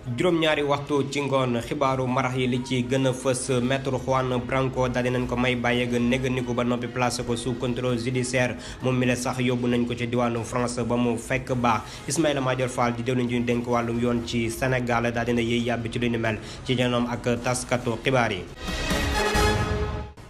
juróom-ñaari waxtu ci ngoon xibaaru marax yi li ci gën a fës maître Juan Branco daal di nañ ko may bàyyeeg néganiku ba noppi placé ko sous contrôle judiciaire moom mi la sax yóbbu nañ ko ci diwaanu France ba mu fekk baax Ismaïla Madior Fall di jëwriñ ji ñu dénk wàllum yoon ci Sénégal daal dina yëy yàbbi ci lu ni mel ci janoom ak taskatu xibaar yi.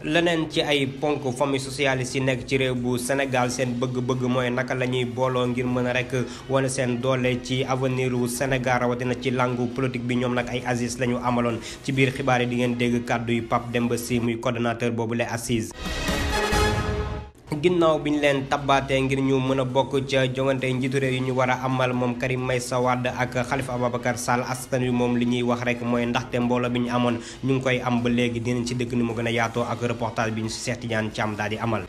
leneen ci ay ponk famille socialiste yi nekk ci réew bu Sénégal seen bëgg-bëgg mooy naka la ñuy booloo ngir mën a rek wane seen doole ci avenir u Sénégal rawatina ci langue politique bi ñoom nag ay assises la ñu amaloon ci biir xibaar yi di ngeen dégg kàddu yu Pape Demba Sy muy coordonnateur boobu les assises. ginnaaw bi ñu leen tabbaatee ngir ñu mën a bokk ca jongante njiitu réew yi ñu war a amal moom Karim Meïssa Wade ak Khalifa Ababacar Sall askan wi moom li ñuy wax rek mooy ndaxte mbooloo bi ñu amoon ñu ngi koy am ba léegi dinañ ci dëkk ni mu gën a yaatoo ak reportage bi ñu si Cheikh Tidiane Thiam daal di amal.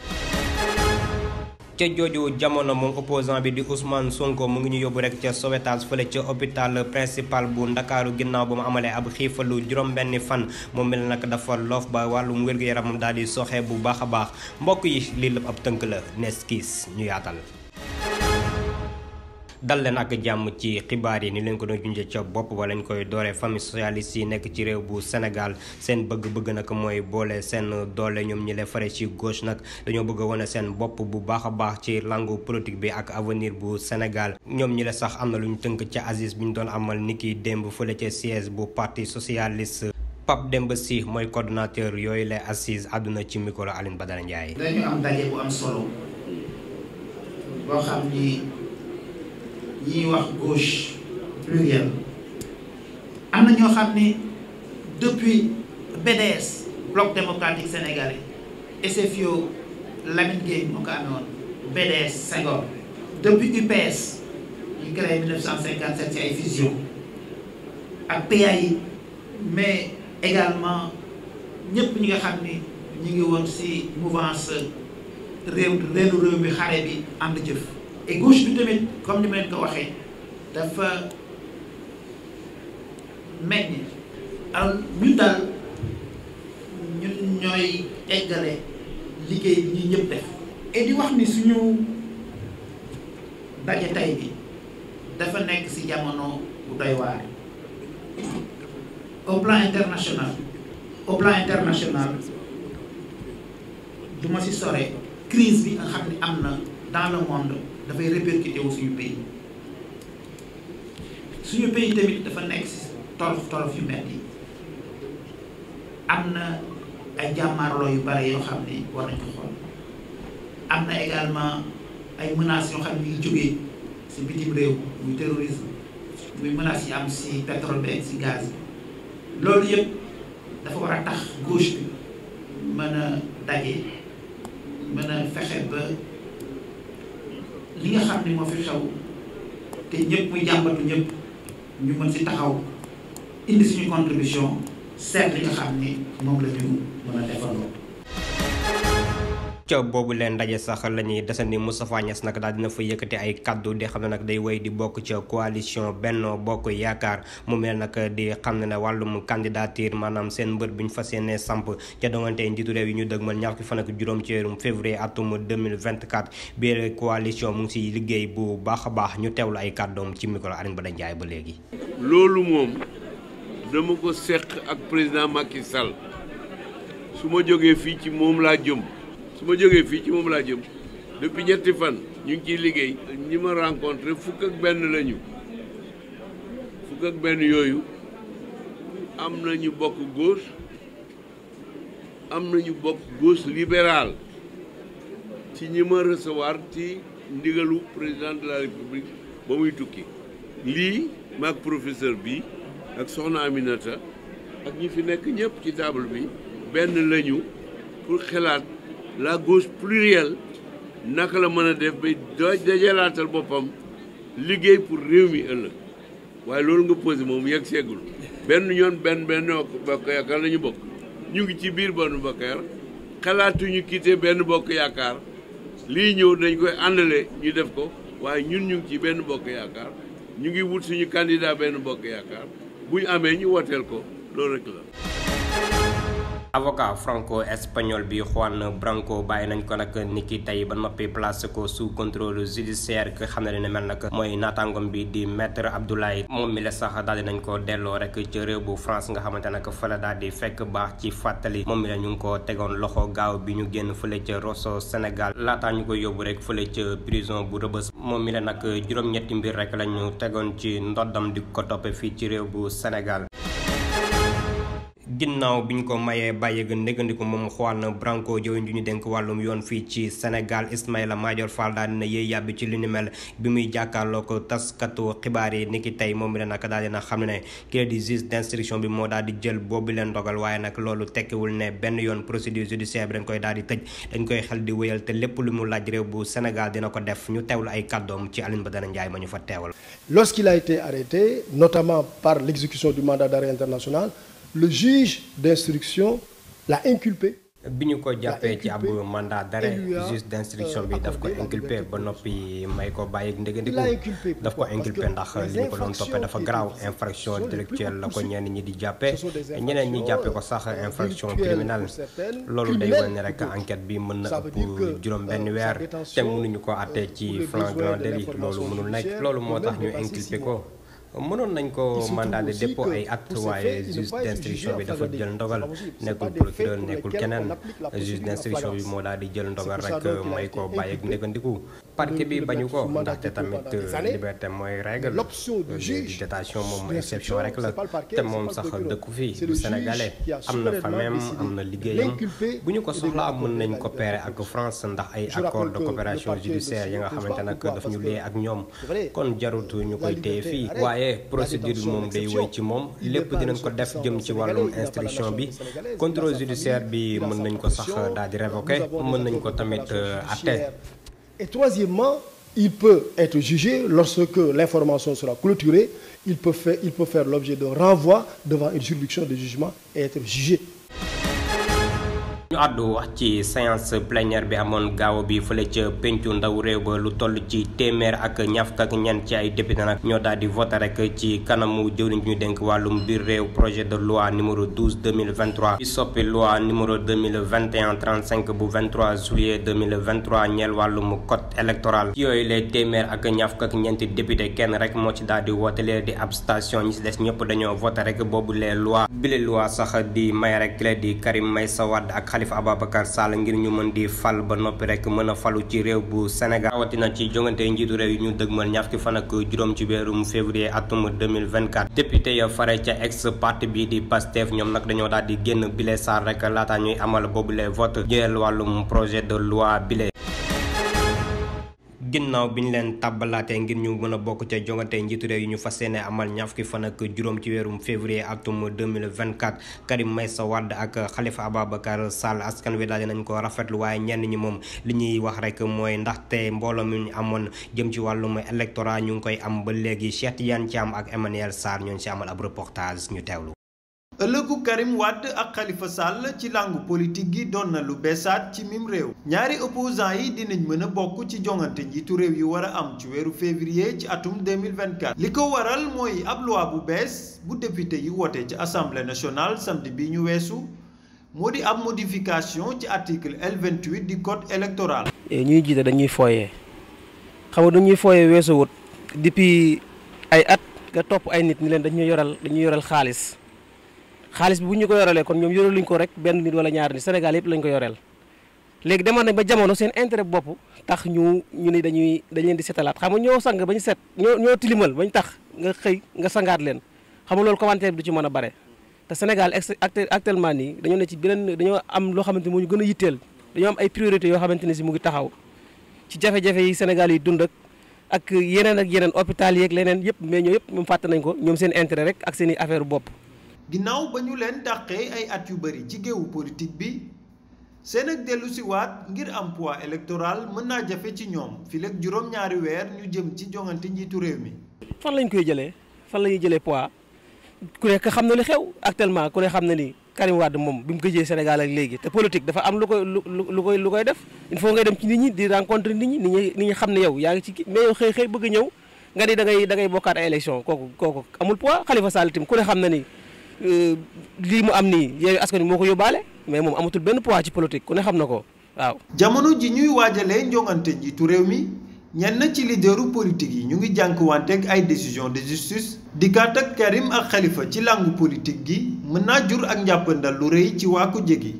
ca jooju jamono moom opposant bi di Ousmane Sonko mu ngi ñu yóbbu rek ca sauvetage fële ca hôpital principal bu Ndakaaru ginnaaw ba mu amalee ab xiifalu juróom-benni fan moom mel nag dafa loof ba wàllum wér-gu-yaramam daal di soxe bu baax a baax mbokk yi lii lépp ab tënk la nees kiis ñu yaatal. dal leen ak jàmm ci xibaar yi ni leen ko doon junjee ca bopp ba lañ koy dooree famille socialiste yi nekk ci réew bu Sénégal seen bëgg-bëgg nag mooy boole seen doole ñoom ñi leen fare ci gauche nag dañoo bëgg a wane seen bopp bu baax a baax ci langue politique bi ak avenir bu Sénégal ñoom ñi la sax am na lu ñu tënk ca Aziz bi ñu doon amal niki démb fële ca siège bu parti socialiste. Pape Demba Sy mooy coordonnateur yooyu les assises àdduna ci micro Aline Badara Ndiaye. dañu am daje bu am solo boo xam ni ñuy wax gauche pluriel am na ñoo xam ni depuis BDS bloc démocratique sénégalais SFIO Lamine Gueye moo ko amee woon BDS Senghor depuis UPS ñu créé 1957 ci ay fusion ak PAI mais également ñëpp ñi nga xam ni ñu ngi woon ci mouvance réew mi xare bi ànd jëf et gauche bi tamit comme ni ma leen ko waxee dafa mel ni alors ñun daal ñun ñooy eggale liggéey bi ñuy ñëpp def et di wax ni suñu daje tay bi dafa nekk ci jamono bu doy waar au plan international du ma ci sore crise bi nga xam ne am na dans le monde dafay répercuté wu suñu pays tamit dafa nekk ci tolof yu mel yi am na ay jàmmaarloo yu bare yoo xam ne war nañ ko xool am na également ay menaces yoo xam ne yu jógee ci bitim réew muy terrorisme muy menaces yi am ci pétrole bi ak ci gaz bi loolu yëpp dafa war a tax gauche bi mën a daje mën a fexe ba li nga xam ne moo fi xew te ñëpp muy jàmbatu ñëpp ñu mën ci taxaw indi suñu contribution seet li nga xam ni moom la ñu mën a defandoo. ca boobu leen ndaje sax la ñuy desandi Moustapha Niasse nag daal dina fa yëkkati ay kaddu di xam ne nag day wéy di bokk ca coalition Benno Bokk Yaakaar mu mel nag di xam ne wàllum candidature maanaam seen mbër bi ñu fas yéene samp ca dongante njiitu réew yi ñu dëgmal ñaar fukki fan ak juróom ci weerum février atum 2024 biir coalition mu ngi si liggéey bu baax a baax ñu teewlu ay kàddoom ci micro Aline Badara Ndiaye ba léegi. loolu moom dama ko seq ak président Macky Sall su ma jógee fii ci moom laa jëm. depuis ñetti fan ñu ngi ciy liggéey ñi ma rencontré fukk ak benn yooyu am nañu bokk gauche libéral ci ñi ma recevoir ci ndigalu président de la république ba muy tukki lii maag professeur bi ak soxna Aminata ak ñi fi nekk ñëpp ci table bi benn lañu pour xalaat la gauche plurielle naka la mën a def ba dajalaatal boppam liggéey pour réew mi ëllëg waaye loolu nga posé moom yegg seegul benn bokk yaakaar la ñu bokk ñu ngi ci biir benn bokk yaakaar xalaatuñu quitté benn bokk yaakaar lii ñëw dañ koy àndale ñu def ko waaye ñun ñu ngi ci benn bokk yaakaar ñu ngi wut suñu candidat benn bokk yaakaar bu ñu amee ñu woteel ko loolu rek la. avocat franco-espagnol bi Juan Branco bàyyi nañ ko nag niki tey ba noppi placé ko sous contrôle judiciaire ki xam ne mel nag mooy naataangoom bi di maître Abdoulaye moom mi la sax daal di nañ ko delloo rek ci réew bu France nga xamante nag fa la daal di fekk baax ci fàttali moom mi la ñu ngi ko tegoon loxo gaaw bi ñu génn fële ca Rosso Sénégal laataa ñu ko yóbbu rek fële ca prison bu Rebeuss moom mi la nag juróom-ñetti mbir rek la ñu tegoon ci ndoddam di ko toppe fii ci réew bu Sénégal. ginnaaw bi ñu ko mayee bàyyi ga ndégandiku moom Juan Branco jëwriñ ju ñu dénk wàllum yoon fii ci Sénégal Ismaïla Madior Fall daal dina yéey yàbbi ci li ni mel bi muy jàkkaarloo ko taskatu xibaar yi niki tey moom mi la nag daal dina xam ne kii di juge d'instruction bi moo daal di jël boobu leen dogal waaye nag loolu tekkiwul ne benn yoon procédure judiciaire bi dañ koy daal di tëj dañ koy xel di wéyal te lépp lu mu laaj réew bu Sénégal dina ko def ñu teewlu ay kàddoom ci Alioune Badara Ndiaye ma ñu fa teewal. Lorsqu'il a été arrêté, notamment par l'exécution du mandat d'arrêt international, le juge d'instruction l'a inculpé. bi ñu ko jàppee ci ab mandat d'arrêt juge d'instruction bi daf ko inculpé ba noppi may ko bàyyi ndégandiku daf ko inculpé ndax li ñu ko doon toppee dafa grave infraction délictuelle la ko ñenn ñi di jàppee ñeneen ñi jàppee ko sax infraction criminelle loolu day wane ne rek enquête bi mën na ëpp juróom benn weer te mënuñu ko àttee ci flagrant délit loolu mënul nekk loolu moo tax ñu inculpé ko. mënoon nañ ko mandat de dépôt ay at waaye juge d'instruction bi dafa jël ndogal nekkul procureur nekkul keneen juge d'instruction bi moo daal di jël ndogal rek may ko bàyyi ak ndégandiku parquet bi bañu ko ndaxte tamit liberté mooy règle détention moom exception rek la te moom sax dëkku fii du sénégalais am na famem am na liggéeyam bu ñu ko soxlaa mën nañ coopérer ak France ndax ay accord de coopération judiciaire yi nga xamante nag daf ñu lee ak ñoom kon jarut ñu koy téye fii waaye procédure bi moom day woy ci moom lépp dinañ ko def jëm ci wàllum instruction bi contrôle judiciaire bi mën nañ ko sax daal di révoquer mën nañ ko tamit atte. Et troisièmement, il peut être jugé lorsque l'information sera clôturée, il peut faire l'objet d'un renvoi devant une juridiction de jugement et être jugé. ñu àddu wax ci séance plénière bi amoon gaaw bi fële ca pencu ndaw réew ba lu toll ci téeméer ak ñaar fukk ak ñeent ci ay député nag ñoo daal di voté rek ci kanamu jëwriñ ñu dénk wàllum biir réew projet de loi numéro 12 2023 di soppi loi numéro 2021 35 bu 23 juillet 2023 ñeel wàllum code électoral ci yooyu les téeméer ak ñaar fukk ak ñeenti député kenn rek moo ci daal di voté lee di abstention ñi si des ñëpp dañoo voté rek boobu les loi bile loi sax di may rek lee di Karim Meïssa Wade ak Khalifa Ababacar Sall ngir ñu mën di fal ba noppi rek mën a falu ci réew bu Sénégal rawatina ci jongante njiitu réew yi ñu dëgmal ñaar fukki fan ak juróom ci weerum février atum 2024 député ya fare ca ex parti bi di Pastef ñoom nag dañoo daal di génn bile saar rek laata ñuy amal boobule vote jël wàllum projet de loi bile. ginnaaw bi ñu leen tàbbalaatee ngir ñu mën a bokk ca jongante njiitu réew yi ñu fas yéene amal ñaar fukki fan ak juróom ci weerum février atum 2024 Karim Meïssa Wade ak Khalifa Ababacar Sall askan wi daal di nañ ko rafetlu waaye ñenn ñi moom li ñuy wax rek mooy ndaxte mbooloo mi ñu amoon jëm ci wàllum électorat ñu ngi koy am ba léegi Cheikh Tidiane Thiam ak Emmanuel Sarr ñooñu si amal ab reportage ñu teewlu. ëllëgu Karim Wade ak Khalifa Sall ci langue politique gi doon na lu beesaat ci mim réew ñaari opposants yi dinañ mën a bokk ci jongante njiitu réew yi war a am ci weeru février ci atum 2024 li ko waral mooy ab loi bu bees bu député yi wote ci assemblée nationale samedi bi ñu weesu moo di ab modification ci article L28 du code électoral. ñuy jiite dañuy fooyee xam nga dañuy fooyee weesu wut depuis ay at nga topp ay nit ñi leen dañuy yoral xaalis bi bu ñu ko yorelee kon ñoom yoreluñ ko rek benn nit wala ñaar nit Sénégal yëpp lañ ko yoreel léegi demoon nañ ba jamono seen intérêt bopp tax ñu ni dañ leen di setalaat xam nga ñoo sang bañ set ñoo tilimal bañ tax nga xëy nga sangaat leen xam nga loolu commentaire bi du ci mën a bare te Sénégal actuellement nii dañoo ne ci beneen dañoo am loo xamante ni moo ñu gën a yitteel dañoo am ay priorité yoo xamante ne si mu ngi taxaw ci jafe-jafe yi Sénégal yi dund ak yeneen hôpital yeeg leneen yëpp mais ñoo yëpp moom fàtte nañ ko ñoom seen intérêt rek ak seen i affaire bopp. ginnaaw ba ñu leen dàqee ay at yu bari ci géewu politique bi seen ak dellu si waat ngir am poids électoral mën naa jafe ci ñoom fii léegi juróom-ñaari weer ñu jëm ci jongante njiitu réew mi. fan lañ koy jëlee fan la ñuy jëlee poids ku nekk xam na li xew actuellement ku ne xam na ni Karim Wade moom bi mu gëjee Sénégal ak léegi te politique dafa am lu koy def il faut ngay dem ci nit ñi di rencontrer nit ñi xam ne yow yaa ngi ci kii mais yow xëy bëgg ñëw nga ni da ngay bokkaat ay élection kooku amul poids Khalifa Sall tim ku ne xam na ni lii mu am nii Yewwi Askan Wi moo ko yóbbaale mais moom amatul benn poids ci politique ku ne xam na ko waaw. jamono ji ñuy waajalee njongante njiitu réew mi ñenn ci leaderu politique yi ñu ngi jànkuwanteeg ay décision de justice dikkaat ak Karim ak Khalifa ci langue politique gi mën naa jur ak njàppandal lu rëy ci waa ku jegi.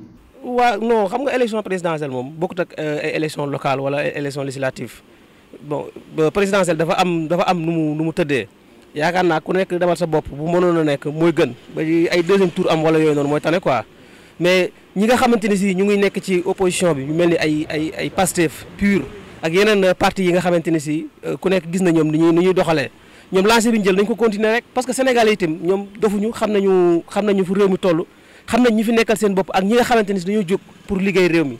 waaw non xam nga élection présidentielle moom bokkut ak élection locale wala élection législative bon présidentielle dafa am nu mu tëddee yaakaar naa ku nekk demal sa bopp bu mënoon a nekk mooy gën ba ay deuxième tour am wala yooyu noonu mooy tane quoi mais ñi nga xamante ni si ñu ngi nekk ci opposition bi ñu mel ni ay Pastef PUR ak yeneen parti yi nga xamante ni si ku nekk gis na ñoom ni ñuy doxalee ñoom lancé bi ñu jël nañ ko continuer rek parce que Sénégal itam ñoom dofuñu xam nañu fu réew mi toll xam nañ ñi fi nekkal seen bopp ak ñi nga xamante ni si dañoo jóg pour liggéey réew mi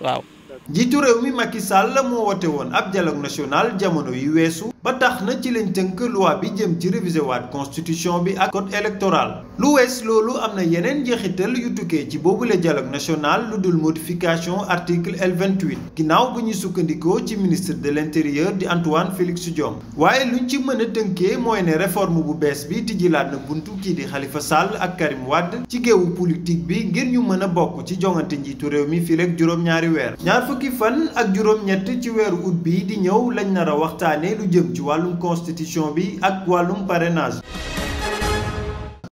waaw. njiitu réew mi Macky Sall moo wote woon ab dialogue national jamono yi weesu ba tax na ci lañ tënk loi bi jëm ci réviser waat constitution bi ak code électoral lu wees loolu am na yeneen njeexital yu tukkee ci boobule dialogue national lu dul modification article L28 ginnaaw bu ñuy sukkandikoo ci ministre de l'intérieur di Antoine Félix Diome waaye luñ ci mën a tënkee mooy ne réforme bu bees bi tijjilaat na buntu kii di Khalifa Sall ak Karim Wade ci géewu politique bi ngir ñu mën a bokk ci jongante njiitu réew mi fii ak juróom-ñaari weer fukki fan ak juróom-ñett ci weeru août bi di ñëw lañ nar a waxtaanee lu jëm ci wàllum constitution bi ak wàllum parrainage.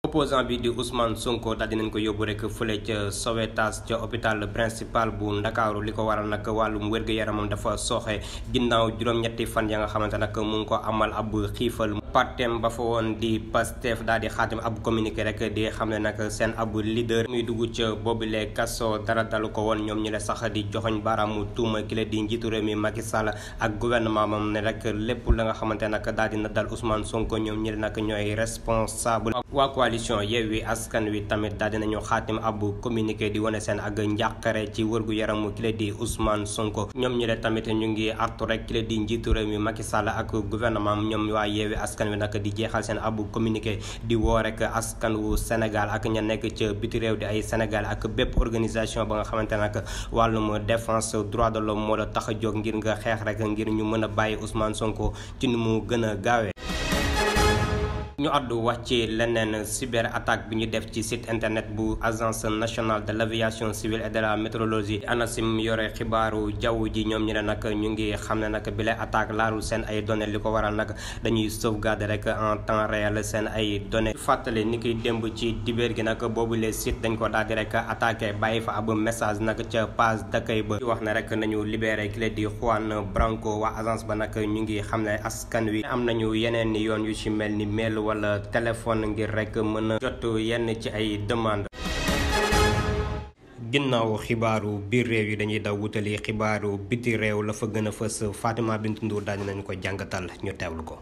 opposant bi di Ousmane Sonko daal dinañ ko yóbbu rek fële ca Sowétas ca hôpital principal bu Ndakaaru li ko waral nag wàllum wér-gu-yaramam dafa sooxe ginnaaw juróom-ñetti fan ya nga xamante nag mu ngi ko amal ab xiifal partem ba fa woon di Pastef daal di xaatim ab communiqué rek di xam ne nag seen ab leader muy dugg ca boobule kaso dara dalu ko woon ñoom ñi la sax di joxoñ baaraamu tuuma ki la di njiitu réew mi Macky Sall ak gouvernement moom ne rek lépp la nga xamante nag daal dina dal Ousmane Sonko ñoom ñi la nag ñooy responsable waa coalition Yewwi Askan Wi tamit daal dinañu xaatim ab communiqué di wane seen ak njàqare ci wërgu yaramu ki la di Ousmane Sonko ñoom ñi la tamit ñu ngi artu rek ki la di njiitu réew mi Macky Sall ak gouvernement ñoom waa Yewwi Askan Wi nag di jeexal seen ab communiqué di woo rek askan wu Sénégal ak ña nekk ca biti réew di ay Sénégal ak bépp organisation ba nga xamante nag wàllum défense droit de l'homme moo la tax a jóg ngir nga xeex rek ngir ñu mën a bàyyi Ousmane Sonko ci nu mu gën a gaawee. ñu àddu wax ci leneen cyber attaque bi ñu def ci site internet bu agence nationale de l'aviation civile et de la météorologie ANACIM yore xibaaru jaww ji ñoom ñi ne nag ñu ngi xam ne nag bi lay attaque laalul seen ay données li ko waral nag dañuy sauvegarder rek en temps réel seen ay données fàttali ni koy démb ci dibéer gi nag boobu les sites dañ ko daal di rek attaqué bàyyi fa ab message nag ca page d'accueil ba wax ne rek nañu libéré ki la di Juan Branco waa agence ba nag ñu ngi xam ne askan wi am nañu yeneen yoon yu ci mel ni mail wala téléphone ngir rek mën a jot yenn ci ay demande. ginnaaw xibaaru biir réew yi dañuy daw wutali xibaaru biti réew la fa gën a fës Fatima Bintou Ndour daal dinañ ko jàngatal ñu teewlu ko.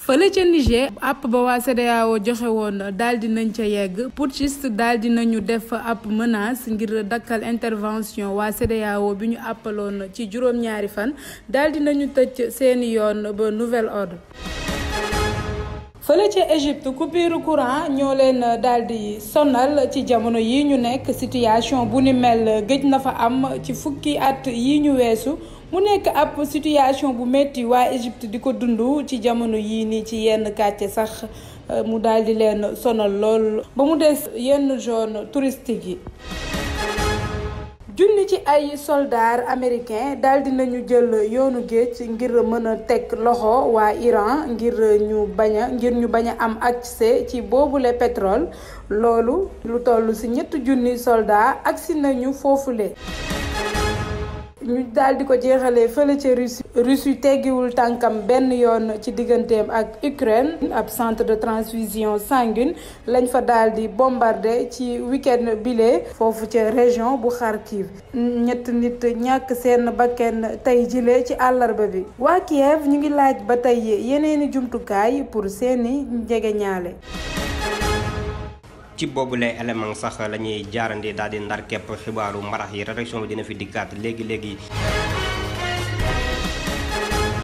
fële ca Niger app ba waa CEDEAO joxe woon daal di nañ ca yegg putschiste daal di nañu def ab menace ngir dakkal intervention waa CEDEAO bi ñu appaloon ci juróom-ñaari fan daal di nañu tëj seeni yoon ba nouvel ordre. fële ca Égypte coupure courant ñoo leen daal di sonal ci jamono yi ñu nekk situation bu ni mel gëj na fa am ci fukki at yi ñu weesu mu nekk ab situation bu metti waa Égypte di ko dund ci jamono yii nii ci yenn quartier sax mu daal di leen sonal lool ba mu des yenn zone touristique yi. junni ci ay soldats américains daal di nañu jël yoonu géej ngir mën a teg loxo waa Iran ngir ñu bañ a am accès ci boobule pétrole loolu lu toll ci 3 junni soldats agsi nañu foofule. ñu daal di ko jeexalee fële ca Russie teggiwul tànkam benn yoon ci digganteem ak Ukraine ab centre de transfusion sanguine lañ fa daal di bombardé ci week-end bile foofu ca région bu Kharkiv 7 nit ñàkk seen bakken tey jile ci àllarba bi waa Kiev ñu ngi laaj ba tey yeneeni jumtukaay pour seeni jegeñaale. ci boobule élément sax la ñuy jaarandi daal di ndar képp xibaaru mbarax yi rédaction bi dina fi dikkaat léegi